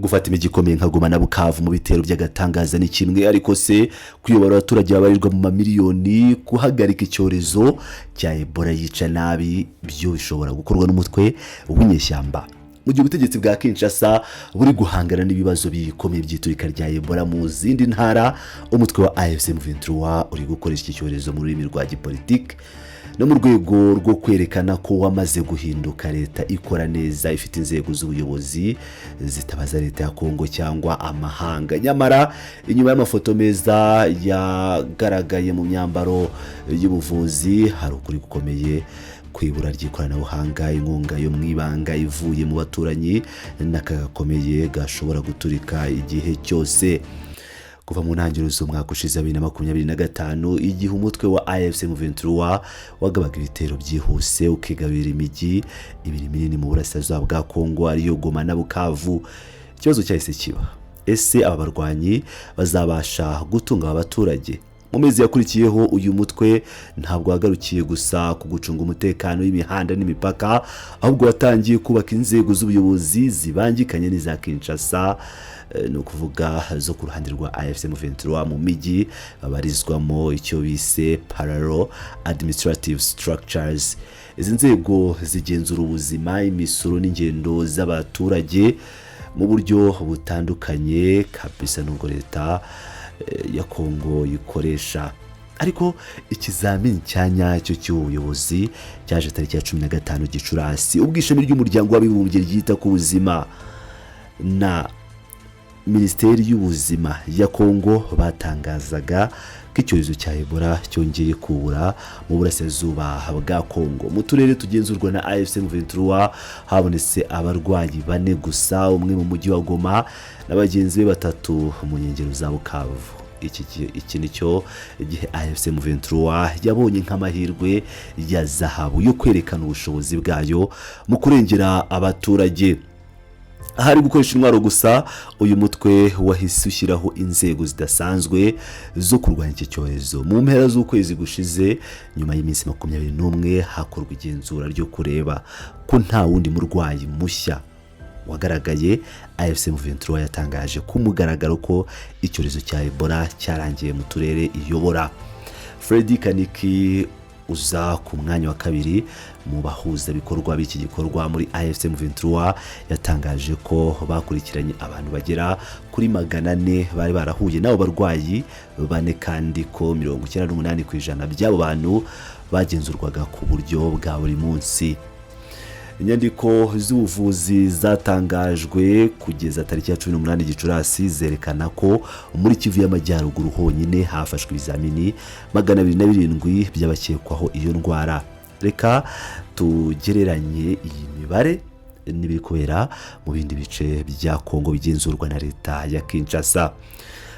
Gufata imijyi ikomeye nka Goma na Bukavu mu bitero by'agatangaza ni kimwe, ariko se kuyobora abaturage babarirwa mu mamiliyoni, guhagarika icyorezo cya Ebola yica nabi, byo bishobora gukorwa n'umutwe w'inyeshyamba? Mu gihe ubutegetsi bwa Kinshasa buri guhangana n'ibibazo bikomeye by'iturika rya Ebola mu zindi ntara, umutwe wa AFC M23 uri gukoresha iki cyorezo mu rurimi rwa gipolitike no mu rwego rwo kwerekana ko wamaze guhinduka leta ikora neza, ifite inzego z'ubuyobozi zitabaza leta ya Kongo cyangwa amahanga. Nyamara inyuma y'amafoto meza yagaragaye mu myambaro y'ubuvuzi hari ukuri gukomeye ku ibura ry'ikoranabuhanga, inkunga yo mu ibanga ivuye mu baturanyi n'akaga gakomeye gashobora guturika igihe cyose. Kuva mu ntangiriro z'umwaka ushize 2025, igihe umutwe wa AFC M23 wagabaga ibitero byihuse ukigarurira imijyi ibiri minini mu burasirazuba bwa Kongo, ariyo Goma na Bukavu, ikibazo cyahise kiba: ese aba barwanyi bazabasha gutunga aba baturage? Mu mezi yakurikiyeho, uyu mutwe ntabwo wagarukiye gusa ku gucunga umutekano w'imihanda n'imipaka, ahubwo watangiye kubaka inzego z'ubuyobozi zibangikanye n'iza Kinshasa, ni ukuvuga zo ku ruhande rwa AFC M23 mu mijyi babarizwamo, icyo bise parallel administrative structures. Izi nzego zigenzura ubuzima, imisoro n'ingendo z'abaturage mu buryo butandukanye kabisa n'ubwo leta ya Kongo ikoresha. Ariko ikizamini cya nyacyo cy'ubuyobozi cyaje tariki ya 15 Gicurasi, ubwo ishami ry'Umuryango w'Abibumbye ryita ku buzima na Minisiteri y'Ubuzima ya Kongo batangazaga ko icyorezo cya Ebola cyongeye kubura mu burasirazuba bwa Kongo. Mu turere tugenzurwa na AFC M23 habonetse abarwayi bane gusa, umwe mu mujyi wa Goma na bagenzi be batatu mu nkengero za Bukavu. Iki ni cyo gihe AFC M23 yabonye nk'amahirwe ya zahabu yo kwerekana ubushobozi bwayo mu kurengera abaturage. Ahari gukoresha intwaro gusa, uyu mutwe wahise ushyiraho inzego zidasanzwe zo kurwanya iki cyorezo. Mu mpera z'ukwezi gushize, nyuma y'iminsi 21, hakorwa igenzura ryo kureba ko nta wundi murwayi mushya wagaragaye. AFC M23 yatangaje ku mugaragaro ko icyorezo cya Ebola cyarangiye mu turere iyobora. Freddy Kaniki, uza ku mwanya wa kabiri mu bahuzabikorwa b'iki gikorwa muri AFC M23, yatangaje ko bakurikiranye abantu bagera kuri 400 bari barahuye n'abo barwayi bane, kandi ko 98% by'abo bantu bagenzurwaga ku buryo bwa buri munsi. Inyandiko z'ubuvuzi zatangajwe kugeza tariki ya 18 Gicurasi zerekana ko muri Kivu y'Amajyaruguru honyine hafashwe ibizamini 207 by'abakekwaho iyo ndwara. Reka tugereranye iyi mibare n'ibiri kubera mu bindi bice bya Kongo bigenzurwa na leta ya Kinshasa.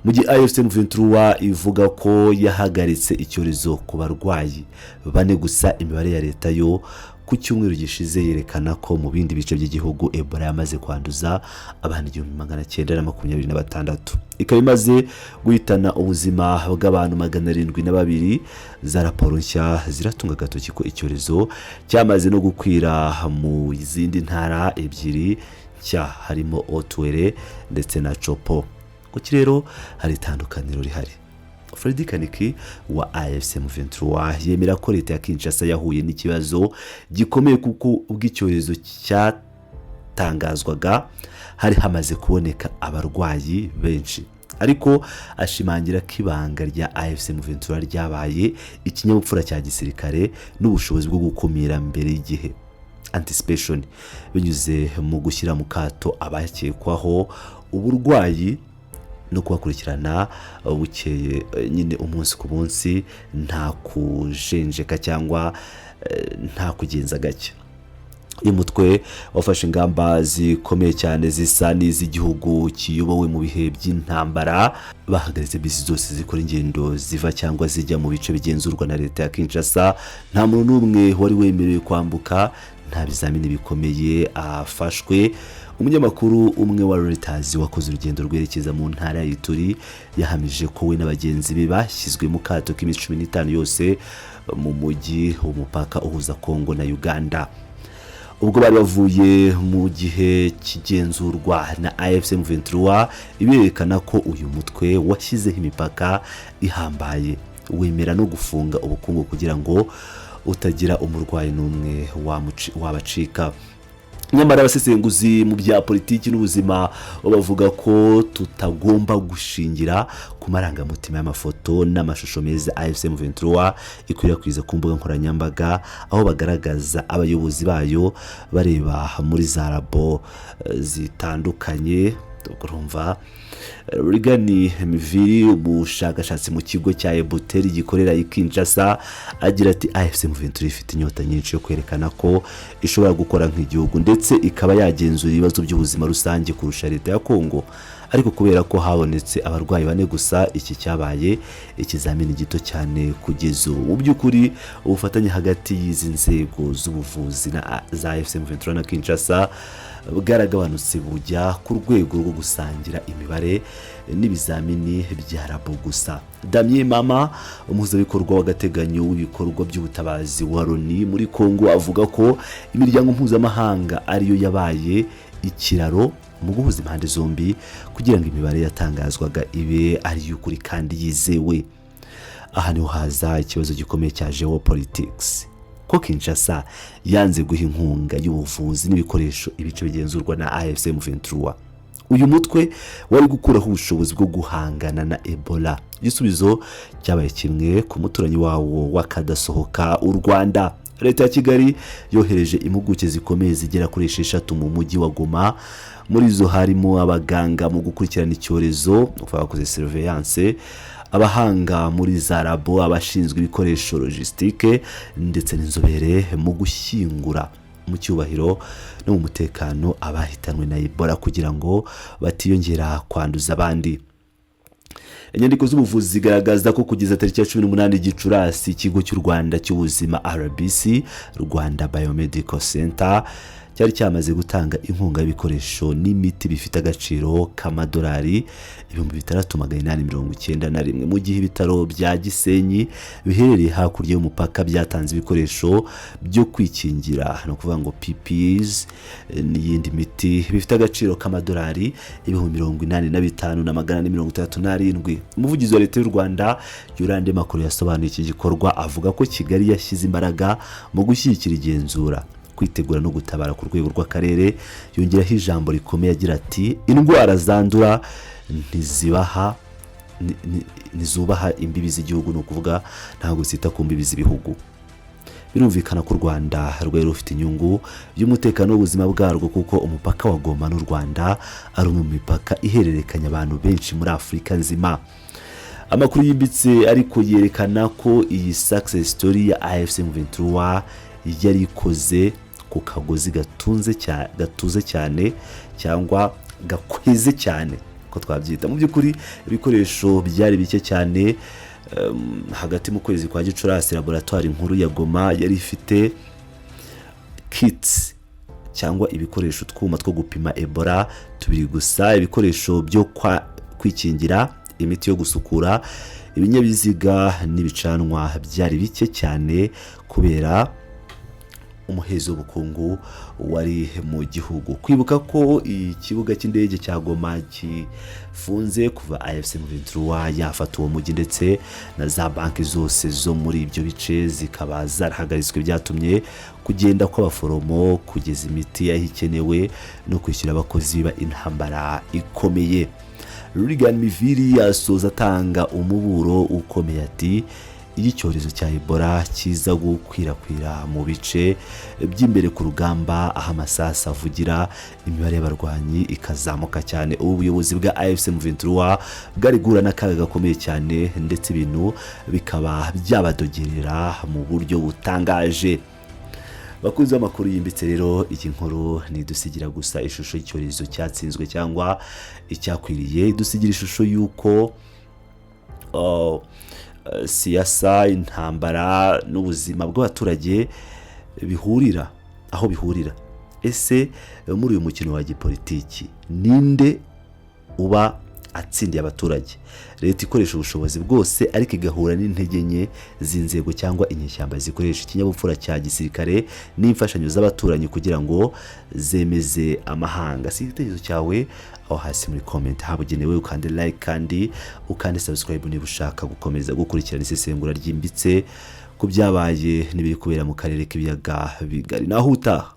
Mu gihe AFC M23 ivuga ko yahagaritse icyorezo ku barwayi bane gusa, imibare ya leta yo ku cyumweru gishize yerekana ko mu bindi bice by'igihugu Ebola yamaze kwanduza abantu 1926, ikaba imaze guhitana ubuzima bw'abantu 702. Za raporo nshya ziratunga agatoki ko icyorezo cyamaze no gukwira mu zindi ntara ebyiri nshya, harimo Haut-Uele ndetse na Tshopo. Kuki rero hari itandukaniro rihari? Freddy Kaniki wa AFC M23 yemera ko leta ya Kinshasa yahuye n'ikibazo gikomeye, kuko ubwo icyorezo cyatangazwaga hari hamaze kuboneka abarwayi benshi, ariko ashimangira ko ibanga rya AFC M23 ryabaye ikinyabupfura cya gisirikare n'ubushobozi bwo gukumira mbere y'igihe, anticipation, binyuze mu gushyira mu kato abakekwaho uburwayi no kubakurikirana bukeye nyine, umunsi ku munsi, nta kujenjeka cyangwa nta kugenza gake. Uyu mutwe wafashe ingamba zikomeye cyane zisa n'iz'igihugu kiyobowe mu bihe by'intambara. Bahagaritse bisi zose zikora ingendo ziva cyangwa zijya mu bice bigenzurwa na leta ya Kinshasa. Nta muntu n'umwe wari wemerewe kwambuka nta bizamini bikomeye afashwe. Umunyamakuru umwe wa Reuters wakoze urugendo rwerekeza mu ntara ya Ituri yahamije ko we na bagenzi be bashyizwe mu kato k'iminsi 15 yose mu mujyi w'umupaka uhuza Kongo na Uganda. Ubwo bari bavuye mu gihe kigenzurwa na AFC M23, iberekana ko uyu mutwe washyizeho imipaka ihambaye, wemera no gufunga ubukungu kugira ngo utagira umurwayi n'umwe wabacika. Nyamara abasesenguzi mu bya politiki n'ubuzima bo bavuga ko tutagomba gushingira ku marangamutima y'amafoto n'amashusho meza AFC M23 ikwirakwiza ku mbuga nkoranyambaga, aho bagaragaza abayobozi bayo bareba muri za labo zitandukanye. Urumva, Rigani Miviri, umushakashatsi mu kigo cya Ebuteri gikorera i Kinshasa, agira ati: "AFC M23 ifite inyota nyinshi yo kwerekana ko ishobora gukora nk'igihugu, ndetse ikaba yagenzura ibibazo by'ubuzima rusange kurusha leta ya Kongo. Ariko kubera ko habonetse abarwayi bane gusa, iki cyabaye ikizamini gito cyane kugeza ubu." Mu by'ukuri, ubufatanye hagati y'izi nzego z'ubuvuzi na za AFC M23 na Kinshasa bwaragabanutse, bujya ku rwego rwo gusangira imibare n'ibizamini bya labo gusa. Damien Mama, umuhuzabikorwa w'agateganyo w'ibikorwa by'ubutabazi wa Loni muri Congo, avuga ko imiryango mpuzamahanga ariyo yabaye ikiraro mu guhuza impande zombi kugira ngo imibare yatangazwaga ibe ari iy'ukuri kandi yizewe. Aha niho haza ikibazo gikomeye cya geopolitics, ko Kinshasa yanze guha inkunga y'ubuvuzi n'ibikoresho ibice bigenzurwa na AFC M23. Uyu mutwe wari gukuraho ubushobozi bwo guhangana na Ebola. Igisubizo cyabaye kimwe ku muturanyi wawo w'akadasohoka, u Rwanda. Leta ya Kigali yohereje impuguke zikomeye zigera kuri 6 mu mujyi wa Goma. Muri zo harimo abaganga mu gukurikirana icyorezo, ukuvuga bakoze surveillance, abahanga muri za labo, abashinzwe ibikoresho, logistique, ndetse n'inzobere mu gushyingura mu cyubahiro no mu mutekano abahitanwe na Ebola kugira ngo batiyongera kwanduza abandi. Inyandiko z'ubuvuzi zigaragaza ko kugeza tariki ya 18 Gicurasi, ikigo cy'u Rwanda cy'ubuzima RBC, Rwanda Biomedical Center, cyari cyamaze gutanga inkunga y'ibikoresho n'imiti bifite agaciro k'amadolari 6891, mu gihe ibitaro bya Gisenyi biherereye hakurya y'umupaka byatanze ibikoresho byo kwikingira, ni ukuvuga ngo PPEs, n'iyindi miti bifite agaciro k'amadolari 85,467. Umuvugizi wa leta y'u Rwanda, Yolande Makolo, yasobanuye iki gikorwa avuga ko Kigali yashyize imbaraga mu gushyigikira igenzura, kwitegura no gutabara ku rwego rw'akarere. Yongeraho ijambo rikomeye agira ati: "Indwara zandura ntizibaha ntizubaha imbibi z'igihugu", ni ukuvuga ntabwo zita ku mbibi z'ibihugu. Birumvikana ko u Rwanda rwari rufite inyungu y'umutekano w'ubuzima bwarwo, kuko umupaka wa Goma n'u Rwanda ari umwe mu mipaka ihererekanya abantu benshi muri Afurika nzima. Amakuru yimbitse ariko yerekana ko iyi success story ya AFC M23 yari ikoze ku kagozi gatunze gatuze cyane cyangwa gakweze cyane ko twabyita. Mu by'ukuri, ibikoresho byari bike cyane. Hagati mu kwezi kwa Gicurasi, laboratwari nkuru ya Goma yari ifite kits cyangwa ibikoresho, utwuma two gupima Ebola tubiri gusa. Ibikoresho byo kwikingira, imiti yo gusukura ibinyabiziga n'ibicanwa byari bike cyane kubera umuhezo w'ubukungu wari mu gihugu. Kwibuka ko ikibuga cy'indege cya Goma gifunze kuva AFC M23 yafata uwo mujyi, ndetse na za banki zose zo muri ibyo bice zikaba zarahagaritswe, byatumye kugenda kw'abaforomo, kugeza imiti aho ikenewe no kwishyura abakozi biba intambara ikomeye. Regan Miviri yasoza atanga umuburo ukomeye ati: "Iyo icyorezo cya Ebola kiza gukwirakwira mu bice by'imbere ku rugamba, aho amasasu avugira, imibare y'abarwanyi ikazamuka cyane, ubu buyobozi bwa AFC M23 bwari guhura n'akaga gakomeye cyane, ndetse ibintu bikaba byabadogerera mu buryo butangaje." Bakunzi b'amakuru yimbitse rero, iyi nkuru ntidusigira gusa ishusho y'icyorezo cyatsinzwe cyangwa icyakwiriye, idusigira ishusho y'uko siyasa, intambara n'ubuzima bw'abaturage bihurira aho bihurira. Ese muri uyu mukino wa gipolitiki ninde uba Atsindiye abaturage, leta ikoresha ubushobozi bwose ariko igahura n'intege nke z'inzego cyangwa inyeshyamba zikoresha ikinyabupfura cya gisirikare n'imfashanyo z'abaturanyi kugira ngo zemeze amahanga. Si igitekerezo cyawe aho hasi muri comment habugenewe, ukande like kandi ukande subscribe niba ushaka gukomeza gukurikirana isesengura ryimbitse ku byabaye n'ibiri kubera mu karere k'Ibiyaga Bigari. Naho utaha.